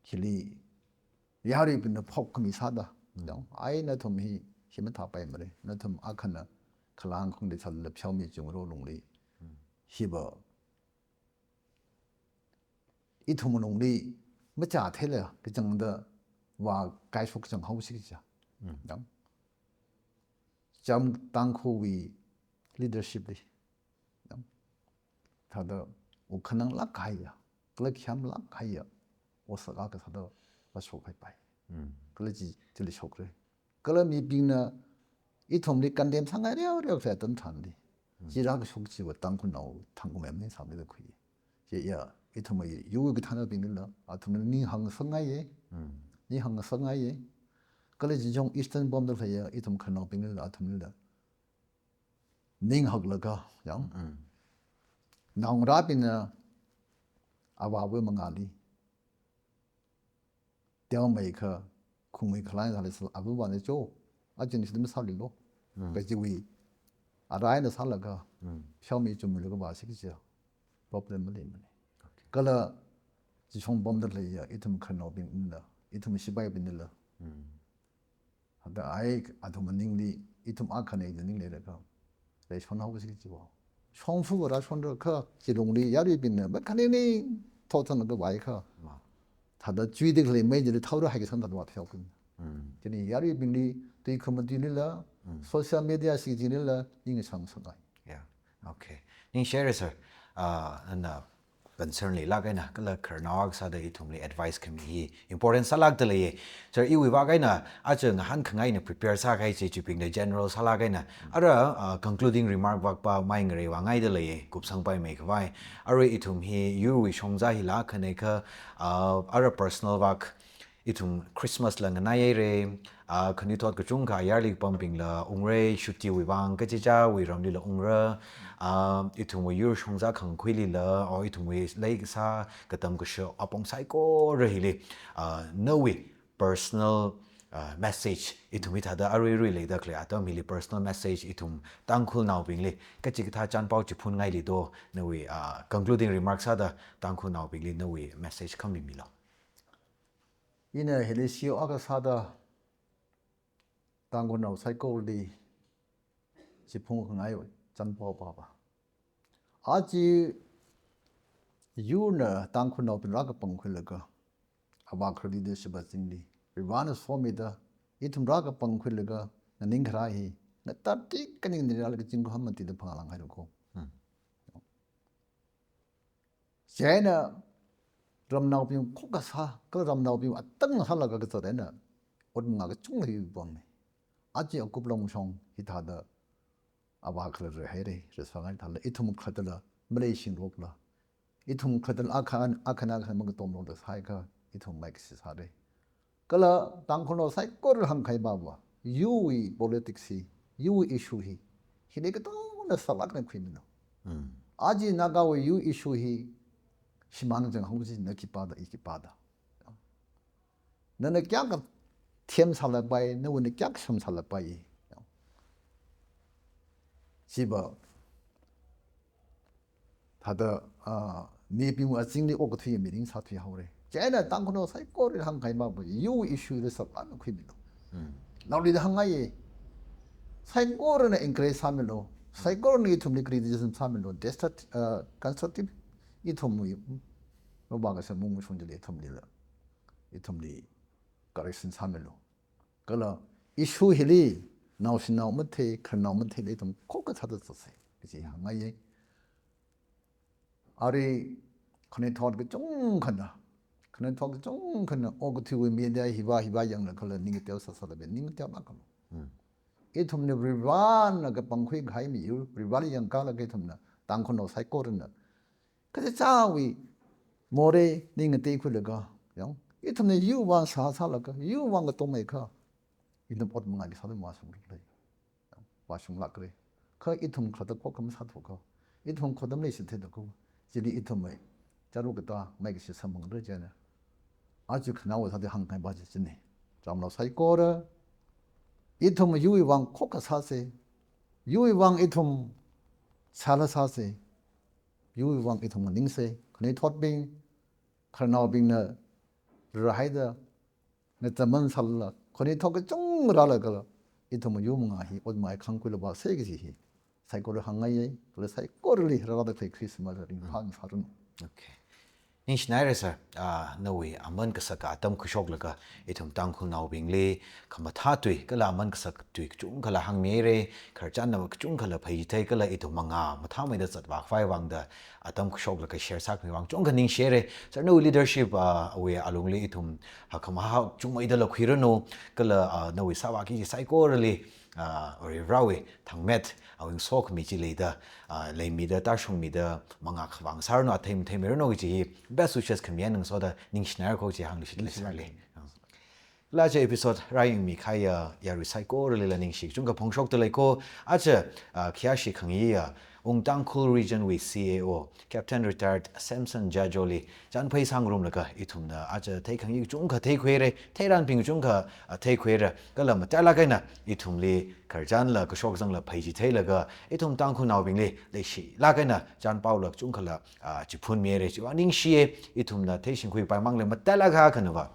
hili yaruibingna phokkhami sāda. Mm. Yang. Ai nathum hi, hi mathāpaimara. Nathum akhana khalang khangateili sālala pheomi chungro lungli. Mm. Hi va ithum lungli machā theila kachangda vākaishok kachang haosi kaja. Mm. Yang. Cham Tangkhulwui leadership li. Yang. Thāda wukhananglāk kahaiya, kala khiamlāk kahaiya, otsak akha sāda vāshokhaipai. Mm. Kala chi, chili shokra. Kala mibingna ithumli condemn sāngai reoreo khalei atam tharanli. Mm. Chi rākashok chi va Tangkhulnao thangkhamei maningsāmara da khui. Chi ya, ithumwui U kathānabingnala, athumli ning hāngngasakngaiya. Mm. Ning hāngngasakngaiya. Kala chi chong Eastern pamda khaleiya, ithum khararnaobingnala, athumlila ning haklaga, yang. Mm. Naongarābingna avāwui mangāli teomeikha, khungwui khalai thāli sāla, avāvana cho, achin sida masālilo. Mm. Kajiwui, arai eina sālaga, mm, pheomi chungmilaga vāsi kaja problem maleimana. Okay. Kala, chi shong pamda khaleiya, ithum khararnaobingnala, ithum shipaibingnala. Mm. Thāda ai athum maningli, ithum akhana da ning leilaga, reishon haosi kaji va. shongfa rāshonra kha, chi lungli yaruibingna, ba khanini thothan ka vai kha. Ma. Thāda chuida khalei mei chili thaora haikasang thāda va phayok kum. Mm. Chili yaruibingli, tui khamatui lila, Mm. social media si chilila, ning shang sangai. Yeah. Okay. Ningshi haira sir. Ah, ana concern leilāk eina, kala khararnao akha sāda ithumli advice khami hi important sālākda leiya. Sir, iwui vak eina, aja ngahānkhangai eina prepare sākahai chi chibingna general sālāk eina. Ara, uh, concluding remark vak pa mai ngarei vāngaida leiya, kupsangpaimei khavai. Arui ithum hi yurwui shongza hila khanei kha, uh, ara personal vak, ithum Christmas la nganaihaira, ah, khanuithot kachungkha ayarli kapambingla ungra, shuti wui vang kachichāwui ramlila ungra, ah, ithumwui yur shongza khangkhuilila, o ithumwui leikasā katam kasho apong saikora hili, ah, nawui personal, ah, message, ithum hithāda aruirui leida khalei atam hili personal message, ithum Tangkhulnaobingli, kachikathā chānpao chiphunngaili do, nawui, ah, concluding remark sāda Tangkhulnaobingli nawui message khami milu. Ina hili C E O akha sāda Tangkhulnao saikorali chiphungkhangai chānpao papa. Aja yurna Tangkhulnaobing rākapangkhuilaga, avākhararli da shiba zingli, Varena somida, ithum rākapangkhuilaga, nganing kharā hi, ngatatdi kaning nirālaga zingkum hamatida phanglānghaira ko. Hmm. Chieina ramnaobing khokkha sā, kala ramnaobing atang sālaga kazat eina, ot manga kachungkha yuipammi. Aja akup longshong hithāda avākhararli haira, rāsāngai thāla, ithum khalattala, maleishingrokla. Ithum khalattala akha, akhana akhana mangatomrokla sāhaiakha, ithum maikashi sāra. Kala Tangkhulnao saikora hāngkahai papa, yurwui politics hi, yurwui issue hi, hili katongna sālāk eina khuimilu. Hmm. Aja Nagawui yur issue hi, shimān chang hongsi na khipāda, i khipāda. Nana kayākha them sālapai, nawui na kayākha sham sālapai. Chiva, thāda, ah, mibingwui azingli okathui mirin sāthuihaora. Chieina Tangkhulnao saikorali hāngkahai papa, yur issue li sālāk eina khuimilu. Hmm. Naolida hāngngaiya. Saikorana encourage sāmilu. Saikorana ithumli criticism sāmilu. Destruct-, ah, constructive ithumwui, maba kasā mung shung chili ithumlila. Ithumli correction sāmilu. Kala issue hili, naoshinao mathei, khararnao matheili ithum khokkha sāda zatsa, kaji hāngngaiya. Arui khanuithot kachungkhana, khanuithot kachungkhana, okathuiwui media hiva hiva yanglaga kala ning kateo sāsālaga ning kateolāk kalu. Hmm. Ithumna Varena kapangkhui kahai miyur, Vareli yangkālaga ithumna, Tangkhulnao saikorana kachichāwui morei ning ngateikhuilaga, yang, ithumna yur vang sāsālaga, yur vang katomhaiakha, ithum ot manga kasā vāshunglei. Vāshunglākra. Kha ithum khalatta khokkha masāthuakha, ithum khalatta maleishithei thuakha, chili ithumwui chāra katā maikashi samphangra chieina. Aja khanaowa sāda hāngkahai papa chi china. Ramnao saikora, ithum yurwui vang khokkha sāsa, yurwui vang ithum sāla sāsa, yurwui vang ithum nganingsa, khanuithotbing, khararnaobingna rāhaida, na zaman sālala, khanuithot kachungkha rālaga kala, ithum yur manga hi, ot manga khangkhuilaga vāsa kaji hi, saikorali hāngngaiya, kala saikorali rārada khalei Christmas ringphā sāranu. Okay. Ningshinaira sir, ah, nawui aman kasaka atam khuishoklaga, ithum Tangkhulnaobingli, khamathā tui, kala aman kasak tui kachungkhala hāngmihaira, khararchanna kachungkhala pheichithei, kala ithum manga mathāmeida zatvā khavai vangda, atam khuishoklaga share sākhami vang kachungkha ningshihaira. Sir, nawui leadership, ah, wui alungli ithum hakkhamahā chungmeida lakhuiranu, kala, ah, nawui sāvāki chi saikorali, ah, Varewui thangmet, awui ngasokhami chi leida, ah, leimida, tāshungmida, manga khavang sāranu, athei matheimiranu kaji hi, best wishes khami eina ngasoda ningshinaira ko kaji hāngluishitli sir li. Ningshinaira. Kala aja episode rāyangmi kahai, ah, yarui saikoralila ningshi kachungkha phongshokda lei ko, aja, ah, khayāshi khangayā, Ung Tangkhul Region wui C E O, Captain Retired Samson Jajoli, chānphei sāngarumlaga ithumna aja theikhangayā kachungkha theikhuira, theiranbing kachungkha, ah, theikhuira, kala matailāk eina ithumli khararchanla kashok kazangla pheichitheilaga, ithum Tangkhulnaobingli leishilāk eina chānpaola kachungkhala, ah, chiphunmihaira, chiwui vang ningshiya, ithumna theishingkhuipai mangla matailāk akha khanava.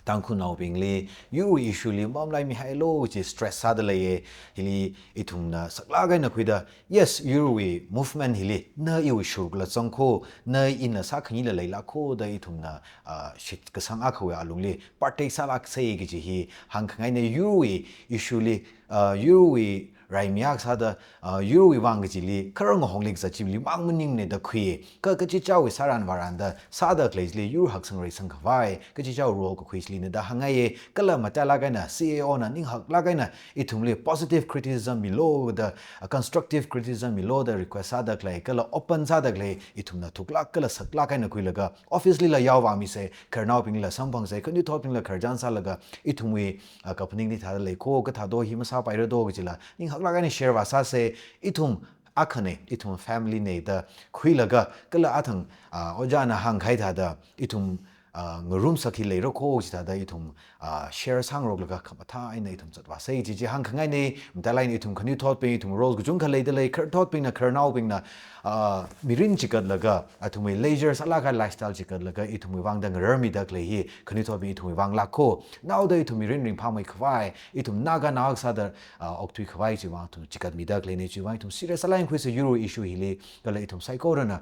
Tangkhulnaobingli yurwui issue li mamalaimihailu chi stress sāda leiya. Hili ithumna saklāk eina khuida, yes, yurwui movement hili na iwui shurukla zangkho, na ina sākhanila leilākho da ithumna, ah, shitkasang akhawui alungli partake sālāksa kaji hi hāngkhangaina. Yurwui issue li, ah, yurwui raimi akha sāda, ah, yurwui vang kajili khararngahoklei kazat chili mang maningmana da khui. Kha kachichāwui sāran vāran da sāda khalei chili yur haksang reisang khavai, kachichāwui role kakhui chilina da hāngngaiya. Kala matailāk eina C E O na ninghaklāk eina ithumli positive criticism milu da, ah, constructive criticism milu da request sāda khalei, kala open sāda khalei, ithumna thuklāk kala saklāk eina khuilaga office lila yaovāmisa, khararnaobingla samphangsa, khanuithotbingla khararchan sālaga ithumwui, ah, kaphaning hithāda leikho, kathādo hi masāpairado kajila ninghaklāk eina share vāsāsa. Ithum akhana, ithum family na da khuilaga, kala athang, ah, ojāna hāngkahai thāda ithum, ah, ngarumsak hi leirako chithāda ithum, ah, share sāngaroklaga khamathā eina ithum zatvāsa chi chi hāngkhangaina. Matailāk eina ithum khanuithotbing, ithum role kachungkha leida lei, khararthotbingna, khararnaobingna, ah, mirin chigatlaga, athumwui leisure sālāk eina lifestyle chigatlaga ithumwui vang da ngararmida khalei hi khanuithotbing ithumwui vang lākho. Naoda ithum mirin ringphāmei khavai, ithum Naga nao akha sāda, ah, okthui khavai chiwui vang ithum chigatmida khaleina. Chiwui vang ithum serious sālāk eina khuisa yurwui issue hili, kala ithum saikorana,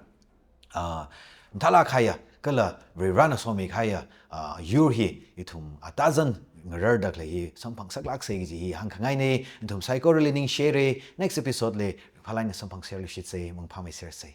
ah, mathālāk kahaiya kala Varivarana somikahaiya, ah, yur hi ithum atazan ngararda khalei hi samphang saklāksa kaji hi hāngkhangaina. Ithum saikorali ningshira. Next episode li phālāk eina samphangserluishitsa, mangphāmeisersa.